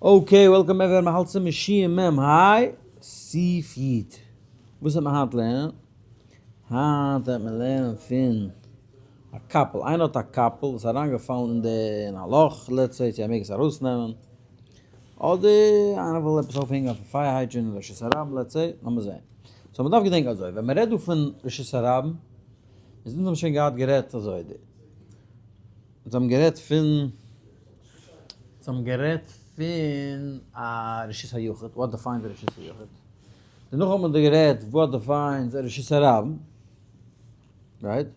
Okay, welcome everyone, מ'האלט צו שיעור מ ה, סעיף י. וואס וועט מען היינט לערנען? היינט וועט מען לערנען פון א קאפל, איינער האט א קאפל וואס איז אריינגעפאלן אין די אין א לאך, let's say צו ער מעג עס ארויסנעמען, אדער איינער וויל עפעס אויפהענגען אויפן fire hydrant אין רשות הרבים, let's say, לאמיר זען. So מ'דארף געדענקען אזוי, ווען מ'רעדט דא פון רשות הרבים, איז אונז האבן שוין געהאט גערעדט אזוי, אונז האבן גערעדט פון, אונז האבן גערעדט פון א רשות היחיד, what defines א רשות היחיד? דערנאך האט מען דא גערעדט what defines א רשות הרבים, right?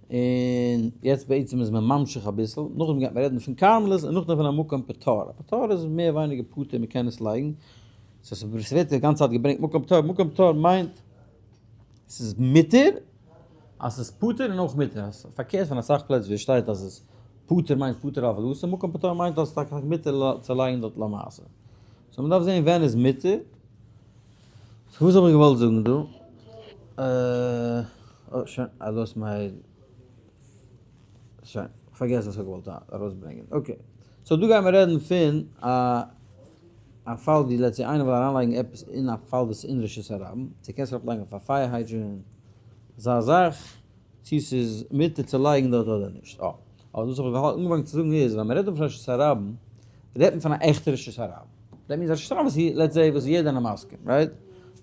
און יעצט בעצם איז מען ממשיך אביסל, נאכדעם גייט מען רעדן פון כרמלית און נאכדעם פון א מקום פטור, א פטור איז מער ווייניגער פטור מען קען עס לייגן, so ס'ווערט די גאנצע צייט געברענגט מקום פטור, מקום פטור מיינט ס'איז מותר אז ס'איז פטור און אויך מותר, פארקערט פון אסאך פלעצער ווי עס שטייט אז ס'איז פטור מיינט פטור אבל אסור, מקום פטור מיינט אז ס'איז טאקע מותר צו לייגן דארט למעשה. So מ'דארף זען ווען איז מותר. So וואס האב איך געוואלט זאגן דא? אה, שוין, I lost my, שוין, פארגעסן וואס איך האב געוואלט ארויסברענגען. Okay. So דא גייען מיר רעדן פון א א פאל ווי let's say איינער וויל אריינלייגן עפעס אין א פאל וואס איז אין רשות הרבים, צו קענסט ארויפלייגן אויף א fire hydrant, אזא זאך, צו ס'איז מותר צו לייגן דארט אדער נישט. אה. אבער וואס איך האב אנגעפאנגען צו זאגן איז, ווען מ'רעדט דא פון רשות הרבים, רעדט מען פון א עכטע רשות הרבים. that means א רשות הרבים וואס let's say וואס יעדער איז מסכים, right?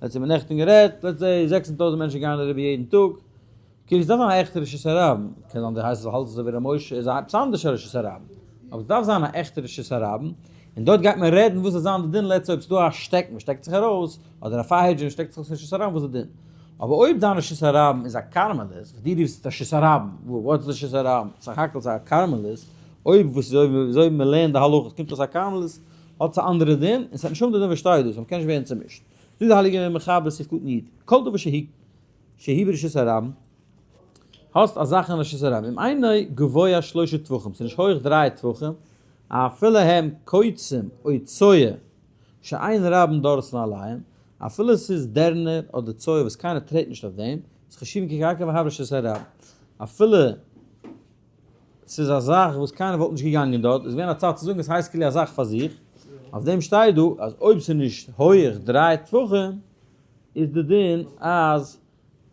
Let's say מ'האט נעכטן גערעדט, let's say 16,000 מענטשן גייען אריבער יעדן טאג, כאילו עס דארף זיין א עכטע רשות הרבים, קען זיין די הייסט האלטסט אזוי ווי ר' משה איז א עפעס אנדערש א רשות הרבים, אבער עס דארף זיין א עכטע רשות הרבים, און דארט גייט מען רעדן וואס זאל זיין די דין let's say אויב ס'איז דא א שטעקן וואס שטעקט זיך ארויס, אדער א fire hydrant וואס שטעקט זיך ארויס פון רשות הרבים וואס איז די דין? אבער אויב דיין רשות הרבים איז א כרמלית, וואס דו רופסט רשות הרבים, וואס איז רשות הרבים? סך הכל ס'איז א כרמלית, אויב וואס איז אויב וויאזוי מ'לערנט די הלכות קומט אויס א כרמלית, האט עס א אנדערע דין, און ס'האט נישט האבן די דין וואס שטייט דא, so מ'קען נישט ווערן צומישט. זאגט די הייליגע מחבר סעיף קטן י, כל דבר שהיא שהיא ברשות הרבים, האסט א זאך אין רשות הרבים, אם אינו גבוה שלושה טפחים, ס'איז נישט הויך דריי טפחים, אפילו הם קוצים או צואה שאין רבים דורסין עליהם, אפילו ס'איז דערנער אדער צואה וואס קיינער טרעט נישט אויף דעם, איז חשובין כקרקע והוה רשות הרבים. אפילו ס'איז א זאך וואס קיינער וואלט נישט געגאנגען דארט, איז געווען א צייט צו זאגן עס הייסט כאילו א זאך פאר זיך, אויף דעם שטייט דא אז אויב ס'איז נישט הויעך דריי טפחים, איז די דין אז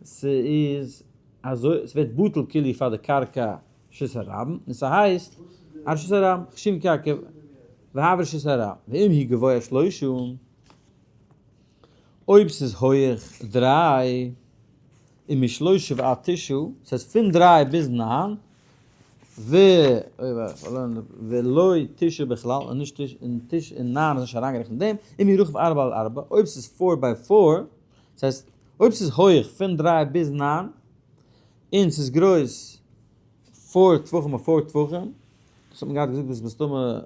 ס'איז אזוי, ס'ווערט בטל כאילו פאר די קרקע רשות הרבים, און ס'הייסט א רשות הרבים, חשובין כקרקע והוה רשות הרבים, ואם הוא גבוה שלושה, אויב ס'איז הויעך דריי, און משלושה ועד תשעה, ס'הייסט פון דריי ביז ניין, ו ולא תשעה בכלל, און נישט תשעה, און תשעה און ניין איז נישט אריינגערעכנט אין דעם, אם הוא רחב ארבע על ארבע, אויב ס'איז four by four, ס'הייסט אויב ס'איז הויעך פון דריי ביז ניין, און ס'איז גרויס four טפחים אויף four טפחים, דאס האט מען געהאט געזאגט דאס איז מסתמא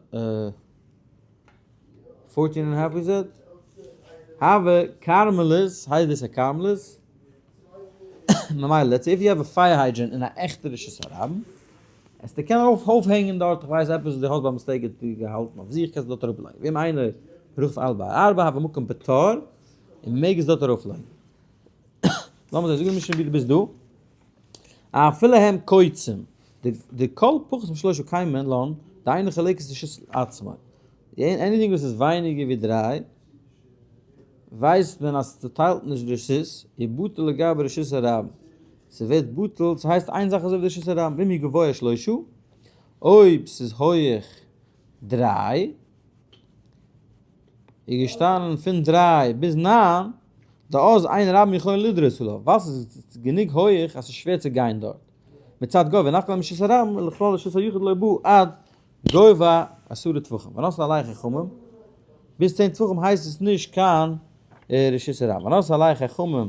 14 and half איז it? הוה כרמלית, הייסט דאס א כרמלית? ממילא, let's say if you have a fire hydrant אין א עכטע רשות הרבים, עס די קען אויף אויפהענגען דארט, איך ווייס עפעס וואס די האסט ביי mistake געהאלטן אויף זיך, קענסטו דארט אראפלייגן. ואם אינו רחב ארבע על ארבע, הוה מקום פטור, און מעג עס דארט ארויפלייגן. לאמיר זען, זאג מיר שוין ווי דו ביסט דא. אפילו הם קוצים, די כל פחות משלושה קיימא לן, דאינו חולקת רשות עצמו. Anything וואס איז ווייניגער ווי דריי, ווייסט מען אז ס'צוטיילט נישט די רשות, איז בטל לגבי רשות הרבים. ס'ווערט בטל, ס'הייסט איין זאך אזוי ווי די רשות הרבים, ואם הוא גבוה שלושה, אויב ס'איז הויעך דריי, איז געשטאנען פון דריי ביז ניין, דאז אין רבים יכולין לדרוס עליו, ווייל ס'איז גענוג הויעך אז ס'איז שווער צו גיין דארט. מצד גובה, נפקא ליה מרשות הרבים ולכלל רשות היחיד לא בא עד גובה עשרה טפחים. ונתנו עליה חכמים, ביז צען טפחים הייסט עס נישט קיין רשות הרבים. ונתנו עליה חכמים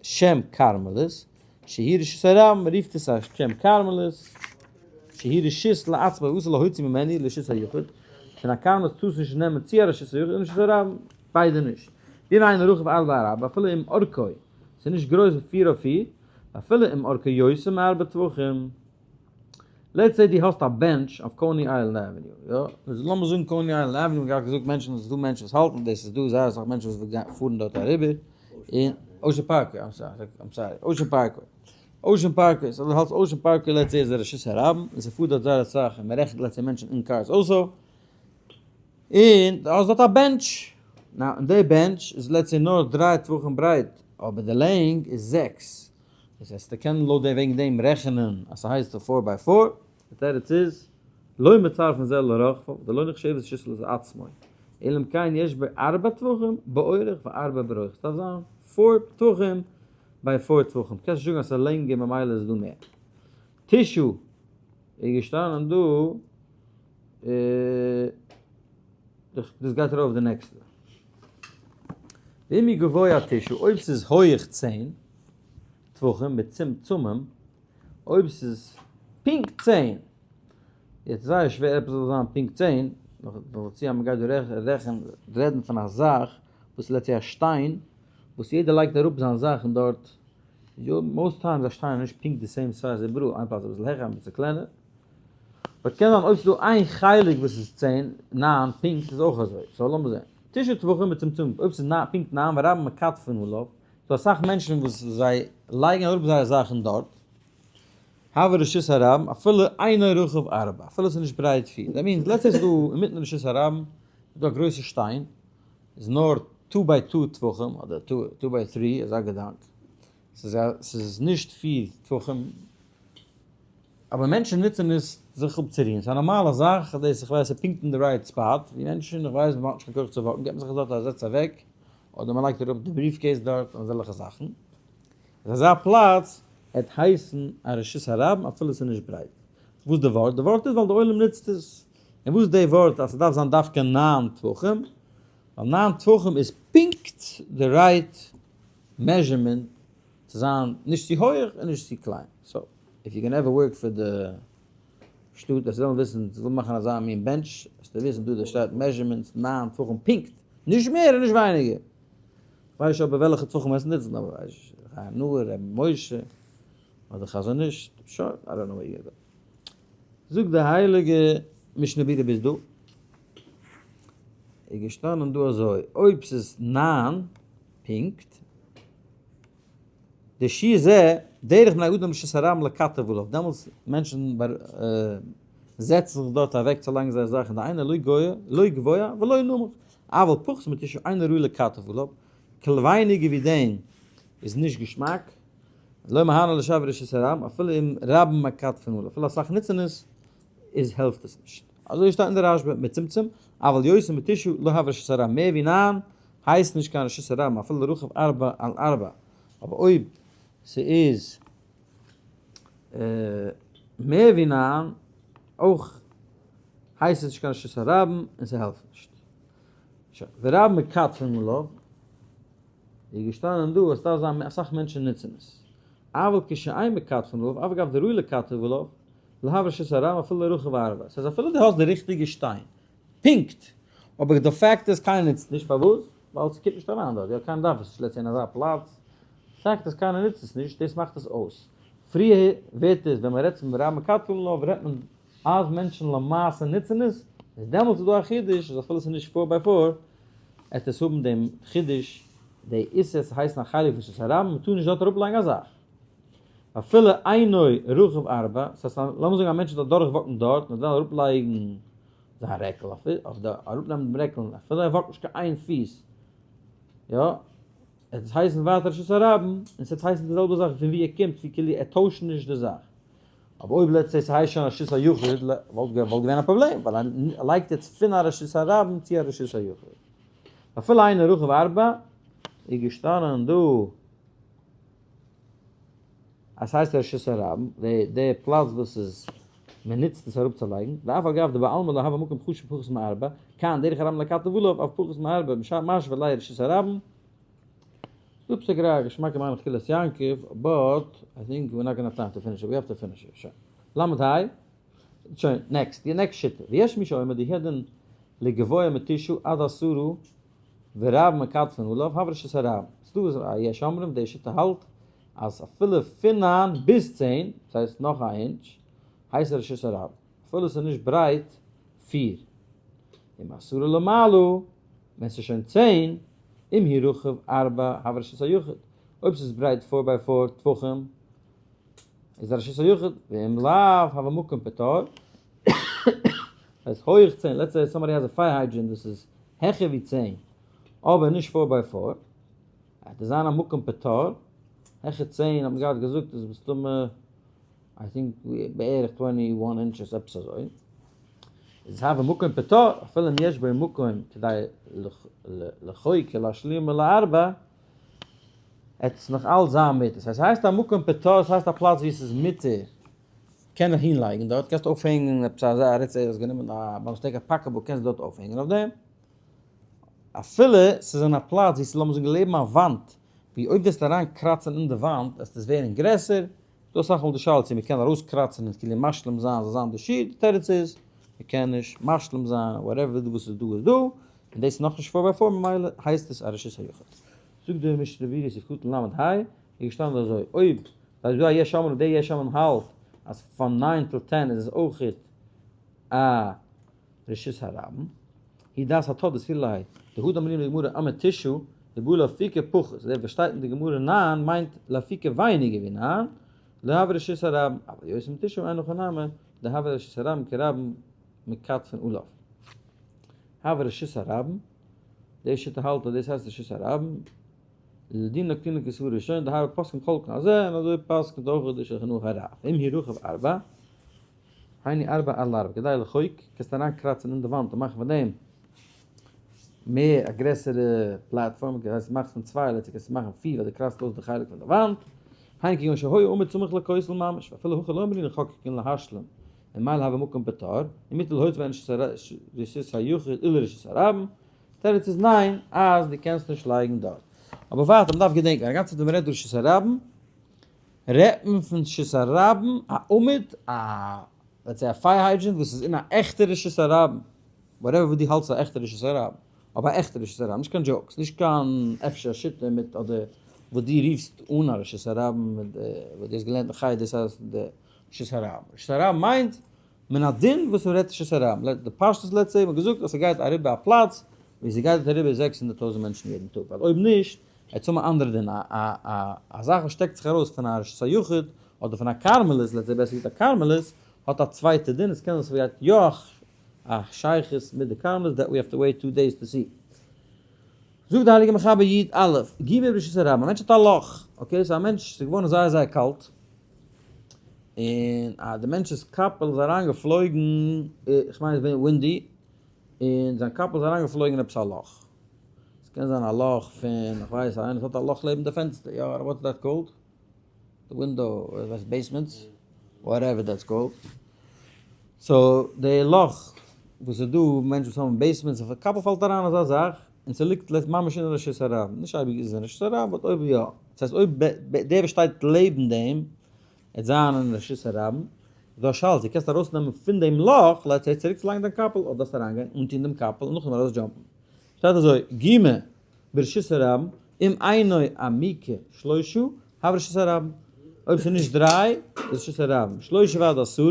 שם כרמלית, שהיא רשות הרבים, רופט עס א שם כרמלית, שהיא רשות לעצמו ואסור להוציא ממנו לרשות היחיד, פון א כרמלית טארסט נישט נעמען צו א רשות היחיד און רשות הרבים, ביידע נישט. ואם אינו רחב ארבע על ארבע, אפילו אם אורכו, ס'איז נישט גרויס ווי פיר אויף פיר, אפילו אם אורכו יותר מארבע טפחים. Let's say דו האסט א bench אויף Coney Island Avenue, יא? לאמיר זאגן Coney Island Avenue, מ'האט געהאט געזאגט מענטשן אז ס'איז דא מענטשן וואס האלטן דאס, ס'איז דא זייער אסאך מענטשן וואס פארן דארט אריבער, און Ocean Parkway, I'm sorry, I'm sorry, Ocean Parkway, Ocean Parkway, so דו האלטסט Ocean Parkway let's say איז א רשות הרבים, און ס'פארט דארט זייער אסאך, און מ'רעכנט let's say מענטשן אין cars also. און דו האסט דארט א bench, now און די bench איז let's say נאר 3 טפחים ברייט, אבער די לענג איז 6, דאס הייסט ער קען לויט דעם וועגן דעם רעכענען אז ס'הייסט א 4 by 4, די תירוץ איז, לא מצרפין זה לרחבה, דלא נחשבת רשות לעצמו, אלא אם כן יש בו ארבע טפחים באורך וארבע ברוחב, ס'דארף זיין 4 טפחים by 4 טפחים, קענסט נישט זאגן אז ס'איז לענגער ממילא איז דא מער. תשעה איז געשטאנען דא, דאס גייט ארויף די נעקסטע. ואם הוא גבוה תשעה, אויב ס'איז הויעך 10 טפחים מיט צמצומים, אויב ס'איז פונקט 10, יעצט זייער שווער עפעס זאל זיין פונקט 10, נאך דערצו אז מ'גייט דא רעדן פון א זאך וואס איז let's say א שטיין, וואס יעדער לייגט אראפ זיין זאכן דארט, יא, most times א שטיין איז נישט פונקט די same size איבעראל, איין פלאץ אביסל העכער, אביסל קלענער. but קען זיין אויב ס'איז דא איין חלק וואס איז 10, 9 פונקט איז אויך אזוי. so לאמיר זען. תשעה טפחים מצומצמים, אויב ס'איז פונקט 9 ורבים מכתפין עליו, ס'דא אסאך מענטשן וואס זיי לייגן אראפ זייערע זאכן דארט, הוי רשות הרבים, אפילו אינו רחב ארבע, אפילו ס'איז נישט ברייט 4. that means, let's say ס'איז דא אינמיטן רשות הרבים, איז דא א גרויסע שטיין, איז נאר 2 by 2 טפחים, אדער 2 by 3, אזא געדאנק. ס'איז נישט 4 טפחים, אבער מענטשן נוצן עס זיך אפצורוען. ס'איז א נארמאלע זאך, דאס איך ווייס איז פונקט אין די right spot, ווי מענטשן, איך ווייס, מ'האט נישט קיין כח צו walk ן, געבט מען זיך דארט א זעץ אוועק, אדער מ'לייגט אראפ די briefcase דארט, און אזעלכע זאכן. איז אזא פלאץ העט הייסן א רשות הרבים אפילו ס'איז נישט ברייט. וואס די ווארט? די ווארט איז ווייל די עולם נוצט עס. און וואס די ווארט אז ס'דארף זיין דווקא 9 טפחים? ווייל 9 טפחים איז פונקט די right measurement צו זיין נישט צו הויעך און נישט צו קליין. so, if you can ever work for די שטאט, וועסטו וועלן וויסן, זיי ווילן מאכן אזא מין bench, וועסטו וויסן דא דא שטייט measurements 9 טפחים פונקט, נישט מער און נישט ווייניגער. כ'ווייס נישט אבער וועלכע טפחים עס נוצן, אבער ווייס איך, חיים נאה, ר' משה, אדער חזון איש, שוין, I don't know what you got. זאגט די הייליגע משנה ברורה ביז דא, איז געשטאנען דא אזוי, אויב ס'איז 9 פונקט, די שיעור זה, דרך בני אדם רשות הרבים לכתף עליו, דעמאלטס מענטשן זעצן זיך דארט אוועק צו לייגן זייער זאכן, דהיינו לא גבוה, לא גבוה ולא נמוך, אבל פחות מתשעה אינו ראוי לכתף עליו, ווייניגער ווי דעם איז נישט געשמאק, לא מהנה לשב רשות הרבים, אפילו אם רבים מכתפין עליו, אפילו אסאך נוצן עס, איז העלפט עס נישט. אזוי שטייט אין די רשב"א, מצומצם, אבל יותר מתשעה לא הוי רשות הרבים, מער ווי 9 הייסט נישט קיין רשות הרבים, אפילו רחב ארבע על ארבע, אבער אויב ס'איז מער ווי 9, אויך הייסט עס נישט קיין רשות הרבים און ס'העלפט נישט. שוין, ורבים מכתפין עליו, איז געשטאנען דא אז ס'דארף זיין אסאך מענטשן נוצן עס. אבל כשאין מכתפין עליו, אף על גב דראוי לכתף עליו, לא הוי רשות הרבים אפילו רחב ארבע. ס'הייסט אפילו דו האסט די ריכטיגע שטיין, פונקט, אבער די פאקט איז קיינער נוצט נישט, פארוואס? ווייל ס'קומט נישט אריין דארט, יא קיינער דארף עס נישט let's say אין אזא פלאץ, פאקט איז קיינער נוצט עס נישט, דאס מאכט עס אויס. פריער ווערט עס, ווען מ'רעדט פון רבים מכתפין עליו רעדט מען אז מענטשן למעשה נוצן עס, איז דעמאלטס איז דא א חידוש אז אפילו ס'איז נישט 4 by 4, עט עס האבן דעם חידוש, די איסור ס'הייסט א חלק פון רשות הרבים, מ'טאר נישט דארט אראפלייגן א זאך. אפילו אינו רחב ארבע, ס'הייסט לאמיר זאגן א מענטש וועט אדורך walk ן דארט און וועט וועלן אראפלייגן זיין רעקל אויף די אראפנעמען דעם רעקל, אפילו ער walk ט נישט קיין איין פיס, יא, עס וועט הייסן ווייטער רשות הרבים, און ס'וועט הייסן די זעלבע זאך פון ווי ער קומט, ווי כאילו ער טוישט נישט די זאך. אבער אויב let's say ס'הייסט שוין רשות היחיד, וואלט געווען א פראבלעם, ווייל ער לייגט יעצט פון א רשות הרבים צו א רשות היחיד. אפילו אינו רחב ארבע, איז געשטאנען דא אז ס'הייסט רשות הרבים, די פלאץ וואס איז מען נוצט עס אראפצולייגן, ואף על גב דבעלמא לא הוי מקום חשוב פחות מארבע, כאן דרך הרבים לכתף עליו אף פחות מארבע, משווה ליה רשות הרבים. ס'דא עפעס א גראדע געשמאקע מהלך קהילת יעקב, but I think we're not gonna have time to finish it, we have to finish it, שוין. למד היי, שוין, next, די next שיטה, ויש מי שאומר דהוא הדין לגבוה מתשעה עד עשרה ורבים מכתפין עליו, הוי רשות הרבים. ס'דא וואס א יש אומרים, די שיטה האלט אז אפילו פון 9 ביז 10, דאס הייסט נאך א אינטש, הייסט רשות הרבים. אפילו ס'איז נישט ברייט 4. ומעשרה למעלה, ווען ס'איז שוין 10, אם הוא רחב ארבע, הוי רשות היחיד. אויב ס'איז ברייט 4 by 4 טפחים, איז א רשות היחיד. ואם לאו, הוי מקום פטור. הייסט הויעך 10, let's say somebody has a fire hydrant וואס איז העכער ווי 10, אבער נישט 4 by 4, וועט עס זיין א מקום פטור, העכער 10 האט מען געהאט געזאגט איז מסתמא I think בערך 21 inches עפעס אזוי. איז הוה מקום פטור, אפילו אם יש בו מקום כדי לחוק להשלים לארבע, עט עס נאך אלץ זיין מותר. ס'הייסט ס'הייסט א מקום פטור, ס'הייסט א פלאץ ווי ס'איז מותר, קען איך הינלייגן דארט, קענסט אויפהענגען עפעס אזא רצה, האסט גענומען א ביי mistake א pocketbook קענסט דארט אויפהענגען אויף דעם. אפילו ס'איז אין א פלאץ ווי ס'איז לאמיר זאגן לעבן א וואנט, ווי אויב וועסטו אריין קראצען אין די וואנט וועסט עס ווערן גרעסער, דא אסאך מאל די שאלה צו מ'קען ארויסקראצען און כאילו משלים זיין זאל זיין די שיעור, די תירוץ איז מ'קען נישט משלים זיין, whatever דא וואס איז דא איז דא, און דאס איז נאכנישט four by four ממילא הייסט עס א רשות היחיד. זאגט די משנה ברורה סעיף קטן ל' ה, איז געשטאנען אזוי, אויב ווייל איז דא א יש אומרים, דער יש אומרים האלט אז פון nine till ten איז עס אויכעט א רשות הרבים, היא דעת הטור דסבירא ליה, דהא דאמרינן בגמרא אמר תשעה, ובא לאפוקי פחות, דער וואס שטייט אין די גמרא נײַן מיינט לאפוקי ווייניגער ווי נײַן, לא הוי רשות הרבים, אבל יותר מתשעה אין הכי נמי, דהוי רשות הרבים כי רבים מכתפין עליו. הוי רשות הרבים, די שיטה האלט אז דאס הייסט רשות הרבים, לדין נקטינן כסברא ראשונה דהוי פוסקים חולקין על זה, און אזוי פסק'נט אויך די שולחן ערוך הרב, אם הוא רחב ארבע, היינו ארבע על ארבע, כדי לחוק, קענסט אריין קראצן אין די וואנט און מאכן פון דעם מער א גרעסערע platform, דאס הייסט מאכסט פון צוויי let's say קענסטו מאכן פיר ווייל דו קראצט אויס די חלק פון די וואנט, היינו כגון שהיה עמוד סמוך לכותל ממש, ואפילו הכי לא אמרינן חוקקין להשלים, ממילא הוי מקום פטור, ומותר להוציא בין רשות היחיד ולרשות הרבים, תירוץ איז ניין אז דו קענסט נישט לייגן דארט. אבער ווייטער מ'דארף געדענקען א גאנצע צייט ווען מ'רעדט רשות הרבים רעדט מען פון רשות הרבים א עמוד א let's say א fire hydrant וואס איז אין א עכטע רשות הרבים whatever וואס דו האלטסט א עכטע רשות הרבים אבער א עכטע רשות הרבים נישט קיין jokes נישט קיין אפשר שיטה מיט אדער וואס דו רופסט אן א רשות הרבים מיט וואס דו האסט געלערנט אין חדר דאס הייסט די רשות הרבים רשות הרבים מיינט מן הדין וואס מ'רעדט רשות הרבים, די פשטות let's say מ'האט געזאגט אז ס'גייט אריבער א פלאץ ווי ס'גייט דארט אריבער 600,000 מענטשן יעדן טאג, ווייל אויב נישט וועט האבן א אנדערע דין, א א א זאך וואס שטעקט זיך ארויס פון א רשות היחיד אדער פון א כרמלית, let's say בעסער געזאגט א כרמלית, האט א צווייטע דין, עס קען זיין ס'גייט יא א שייכות מיט די כרמלית that we have to wait two days to see. זאגט די הייליגע מחבר י א, גומא ברשות הרבים, א מענטש האט א לאך, okay so א מענטש ס'איז געווארן זייער זייער קאלט, און א די מענטש'ס קאפל איז אריין געפלויגן, איך מיין עס איז געווען windy, און זיין קאפל איז אריין געפלויגן אין עפעס א לאך, עס קען זיין א לאך פון, איך ווייס איינער וואס האט א לאך לעבן די פענסטער, יא, what's that called? די window, איך ווייס basements, whatever that's called, so די לאך וואס איז דא, מענטשן וואס האבן basements, אויף א קאפל פאלט אריין אזא זאך, און ס'ליגט ממש אין רשות הרבים, נישט אייביג איז עס אין רשות הרבים, but אויב יא, דאס הייסט אויב דער וואס שטייט לעבן דעם וועט זיין אין רשות הרבים, איז דא א שאלה צו קענסט ארויסנעמען פון דעם לאך, let's say צוריק צו לייגן דיין קאפל, אדער דארפסט אריינגיין אנטון דעם קאפל און נאכדעם ארויס jump ן. שטייט אזוי, גומא ברשות הרבים, אם אינו עמוקה שלושה, הוי רשות הרבים. אויב ס'איז נישט דריי, איז רשות הרבים. שלושה ועד עשרה,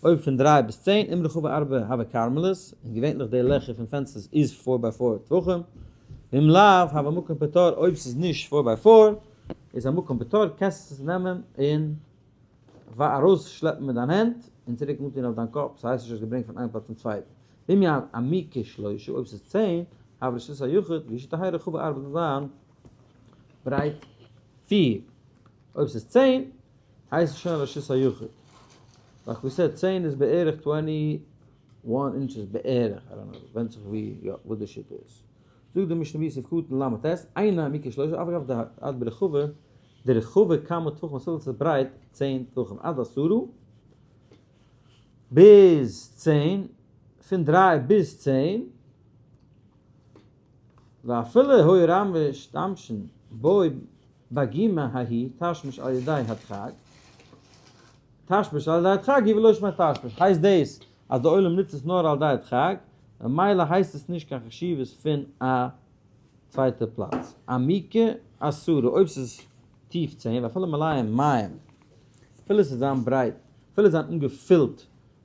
אויב פון דריי ביז 10, אם רחבה ארבע הוי כרמלית, און געווענליך די לעכער פון פענסטערס איז four by four טפחים, ואם לאו הוי מקום פטור, אויב ס'איז נישט four by four, איז א מקום פטור, קענסט עס נעמען און ארויס שלעפן מיט דיין הענט, און צוריק אנטון אויף דיין קאפ, ס'הייסט נישט האסט געברענגט פון איין פלאץ צום צווייטן. ואם היא עמוקה שלושה, אויב ס'איז 10, הוי רשות היחיד, והוא שתהא רחבה ארבע זאל זיין ברייט פיר. אויב ס'איז 10, הייסט עס שוין רשות היחיד. like we said, 10 איז בערך 21 inches בערך, I don't know, ווענדט זיך ווי, יא, וואס די שיטה איז. זאגט די משנה ברורה סעיף קטן ל' ט', אינה עמוקה שלושה, אף אגב דעד ברחבה, דרחבה כמה טפחים, אפילו ס'איז ברייט 10 טפחים, עד עשרה, ביז 10, פון 3 ביז 10, ואפילו היו רבים משתמשין בו בגומא ההיא תשמיש על ידי הדחק, תשמיש על ידי הדחק היא ולא שמיה תשמיש, הייסט דאס אז די עולם נוצט עס נאר על ידי הדחק, ממילא הייסט עס נישט קיין חשיבות פון א צווייטע פלאץ. עמוקה עשרה, אויב ס'איז טיף 10, ואפילו מלאים מים, אפילו ס'איז זיין ברייט, אפילו זיין אנגעפילט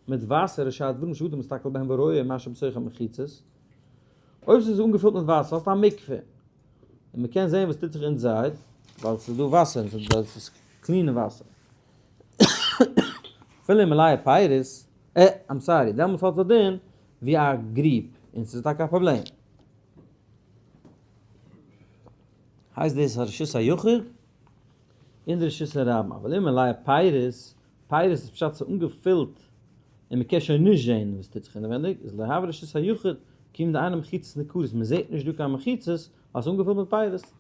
מיט וואסער, שהדברים שאדם מסתכל בהם ורואה מה שבתוך המחיצות, אויב ס'איז אנגעפילט מיט וואסער האסטו א מקווה, און מ'קען זען וואס טוט זיך inside, ווייל ס'איז דא וואסער, און ס'איז clean וואסער. אפילו מלאה פירות. אה, I'm sorry, דעמאלטס האט עס א דין ווי א גריב, און ס'איז טאקע א פראבלעם. הייסט דאס א רשות היחיד און די רשות הרבים, אבל אם מלאה פירות, פירות איז פשט ס'איז אנגעפילט און מ'קען שוין נישט זען וואס טוט זיך אינעווענדיג, איז לא הוי רשות היחיד, כיון דאינן מחיצות ניכרות, מ'זעט נישט דא קיין מחיצות ווייל ס'איז אנגעפילט מיט פירות.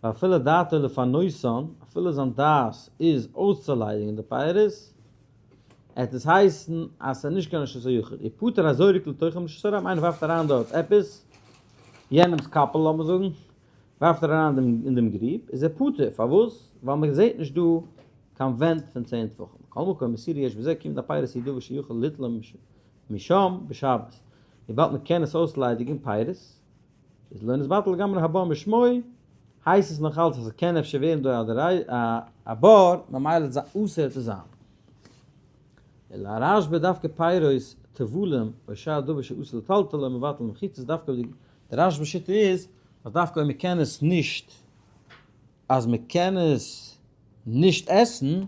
ואפילו דעתו לפנותן, אפילו זיין דעת איז אויסצוליידיגן די פירות, עט עס הייסן אז ס'איז נישט קיין רשות היחיד, ופטור הזורק לתוכם רשות הרבים, איינער ווארפט אריין דארט עפעס, יענעמ'ס קאפל לאמיר זאגן, ווארפט ער אריין אין דעם גריב, איז ער פטור, פארוואס? ווייל מען זעט נישט דא קיין ווענט פון 10 טפחים. מכל מקום, איסורא יש בזה, כיון דהפירות הוא דבר שיכול ליטלו משם בשבת, וויבאלד מען קען עס אויסליידיגן פירות, איז לא נתבטל לגמרי הבור משמו, הייסט עס נאך אלץ אז ס'קען אפשר ווערן דא א בור, ממילא איז אסור צו זיין. אלא הרשב"א דווקא פירות טבולים או שאר דבר שאסור לטלטלו מבטל מחיצות דווקא די רשב"א שיטה איז אז דווקא אויב מ'קען עס נישט אז מ'קען עס נישט עסן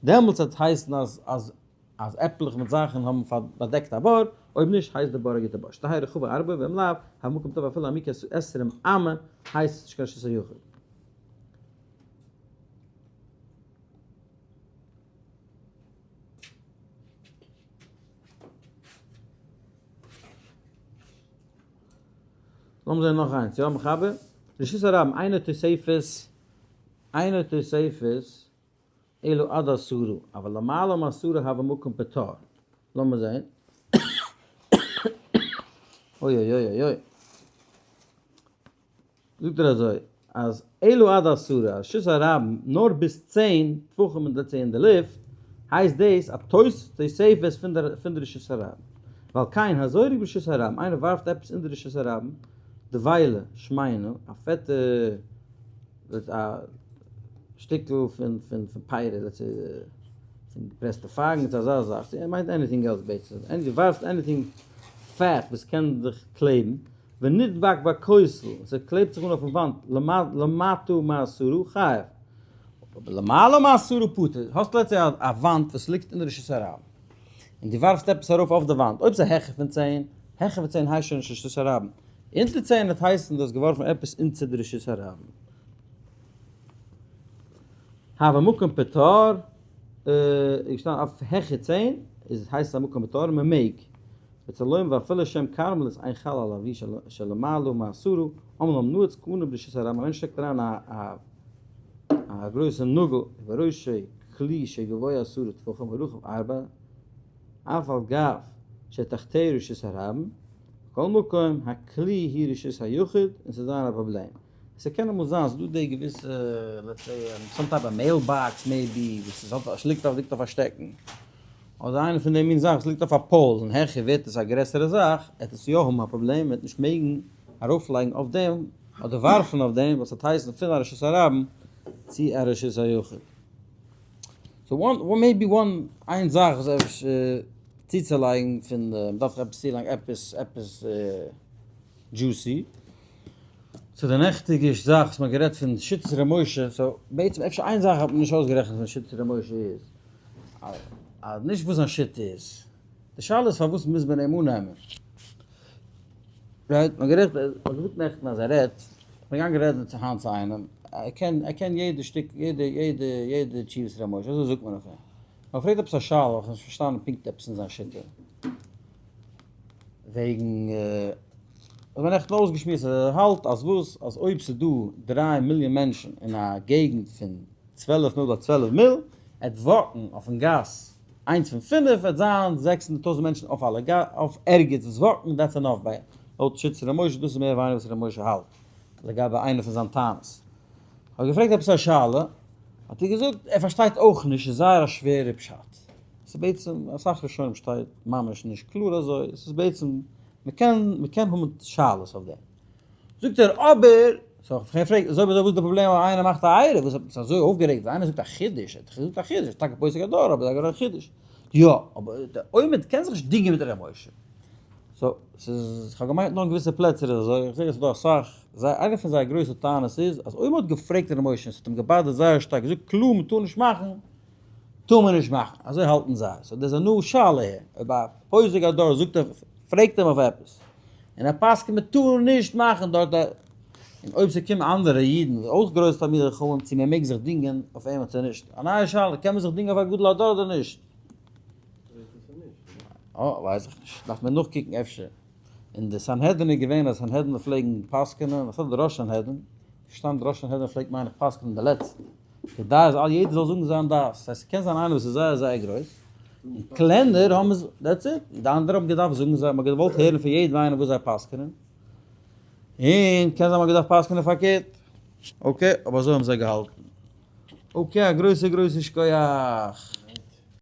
דעמאלטס וועט הייסן אז אז אז עפלעך מיט זאכן האבן באדעקט א בור, אויב נישט הייסט די בור א גוטע בור. שתהא רחבה ארבע ואם לאו, המקום טוב אפילו עמיקה 20 אמה, הייסט עס נישט קיין רשות היחיד. לאמיר זען נאך איינס, יא מחבר? רשות הרבים, אינו תוספת, אינו תוספת, אלא עד 10, אבל למעלה מ-10 הוי מקום פטור. לאמיר זען. אוי אוי אוי אוי אוי. זאגט ער אזוי, אז אלא עד 10, רשות הרבים, נאר ביז 10 טפחים אין די 10 אין די לופט, הייסט דאס א תוספת פון די רשות הרבים. ועל כן הזורק ברשות הרבים, איינער ווארפט עפעס אין די רשות הרבים, דבילה שמינה, א פעטע, א שטיקל פון פירות, let's say, פון געפרעסטע פייגן צו אזא זאך, צו ער מיינט anything else בעצם, דו ווארפסט anything פעט וואס קען זיך קלעבן, ונדבק בכותל, ס'קלעבט זיך אן אויפן וואנט, למטה מ-10 חייב, אבער למעלה מ-10 פטור, האסט let's say א וואנט וואס ליגט אין רשות הרבים, און דו ווארפסט עפעס ארויף אויף די וואנט, אויב ס'איז העכער פון 10, העכער פון 10 הייסט שוין נישט רשות הרבים, אונטער 10 וועט הייסן דו האסט געווארפן עפעס אונטער די רשות הרבים. הוי מקום פטור, איז געשטאנען אויף העכער 10, איז הייסט עס א מקום פטור, מען מעג. וצלוים ואפילו שם כרמלית אין חל על אבי שלמעלה מ-10, אמנם נעוץ קנה ברשות הרבים, א מענטש שטעקט אריין א גרויסע נאגל בראשו כלי שגבוה 10 טפחים ורחב 4, אף על גב שתחתיה רשות הרבים, מכל מקום הכלי היא רשות היחיד, און ס'איז זייער א פראבלעם. ס'קען אמאל זיין ס'דא די געוויסע let's say some type of mailbox maybe וואס עס האט עס ליגט אויף ליגט אויף א שטעקן, אדער איינע פון די מין זאכן וואס ליגט אויף א pole און העכער ווערט עס א גרעסערע זאך, עט עס יא האבן א פראבלעם, מ'וועט נישט מעגן ארויפלייגן אויף דעם אדער ווארפן אויף דעם וואס האט הייסן פון א רשות הרבים צו א רשות היחיד. so one one maybe one איין זאך וואס אפשר צוצולייגן פון די מ'דארף עפעס צולייגן עפעס עפעס juicy צו די נעכטיגע זאך וואס מ'האט גערעדט פון שיטת ר' משה, so בעצם אפשר איין זאך האט מען נישט אויסגערעכנט פון שיטת ר' משה איז אז נישט וואס זיין שיטה איז, די שאלה איז פארוואס מוז מען אים אננעמען? right? מ'האט גערעדט, מ'האט געזאגט נעכטן אז ער רעדט, כ'בין געגאנגען רעדן צו היינט צו איינעם, ער קען ער קען יעדע שטיק יעדע יעדע יעדע תשובת ר' משה, אזוי זאגט מען אויף אים. מען פרעגט עפעס א שאלה, איך האב נישט פארשטאנען פונקט עפעס אין זיין שיטה, וועגן האט מען נעכטן אויסגעשמועסט אז ער האלט אז וואס אז אויב ס'איז דא 3 מיליאן מענטשן אין א געגנט פון 12 מיל ביי 12 מיל, עט walk ן אויפן גאס איינס פון פינף וועט זיין 600,000 מענטשן אויף אלע אויף ערגעץ וואס walk ן, that's enough ביי לויט שיטת ר' משה, דאס איז מער ווייניגער וואס ר' משה האלט לגבי איינע פון זיין טענות. כ'האב געפרעגט עפעס א שאלה, האט ער געזאגט ער פארשטייט אויך נישט, ס'איז זייער א שווערע פשט, ס'איז בעצם אסאך ראשונים שטייט ממש נישט קלאר אזוי, עס איז בעצם מ'קען מ'קען האבן שאלות אויף דעם. זאגט ער אבער, so איך האב געפרעגט, אזוי אזוי וואס איז די פראבלעם אז איינער מאכט א עירוב, וואס האט מיך אזוי אויפגערעגט, איינער זאגט א חידוש, ער האט געזאגט א חידוש, טאקע פוסק הדור אבער זאגט ער א חידוש. יא, אבער דער עומד קען זיך נישט דינגען מיט ר' משה. so, ס'איז, כ'האב געמיינט נאר אין געוויסע פלעצער איז אזוי, איך זע עס איז דא אסאך, זיי, איינע פון זייער גרויסע טענות איז, אז אויב מ'האט געפרעגט ר' משה און ס'האט אים געבאדערט זייער שטארק, געזאגט קלאר מ'טאר נישט מאכן, טאר. טאר מען נישט מאכן, אזוי האלטן זיי, so דאס איז א new שאלה הער, אויב א פוסק הדור זאגט ער, פרעגט אים אויף עפעס, און ער פסק'נט מען טאר נישט מאכן דארט א, און אויב ס'קומען אנדערע אידן אויך גרויסע תלמידי חכמים צו מען מעג זיך דינגען אויף אים צו נישט, א נייע שאלה, קען מען זיך דינגען אויף א גדול הדור אדער נישט? אה, ווייס איך נישט, דארף מען נאכקוקן אפשר. אין די סנהדרין איז געווען אז סנהדרין פלעגן פסק'נען, אפילו די ראש סנהדרין, שטאנד ראש סנהדרין פלעגט מיין איך פסק'נען די לעצטע. כדי אז יעדער זאל זאגן זיין דעת. ס'הייסט ס'קען זיין איינער וואס איז זייער זייער גרויס, און קלענער האבן עס, that's it, די אנדערע האבן געדארפט זאגן זיי, מ'האט געוואלט הערן פון יעדן איינעם וואס זיי פסק'נען, און קען זיין מ'האט געדארפט פסק'נען פארקערט. okay, אבער אזוי האבן זיי געהאלטן. okay, א גרויסע גרויסע שכוח.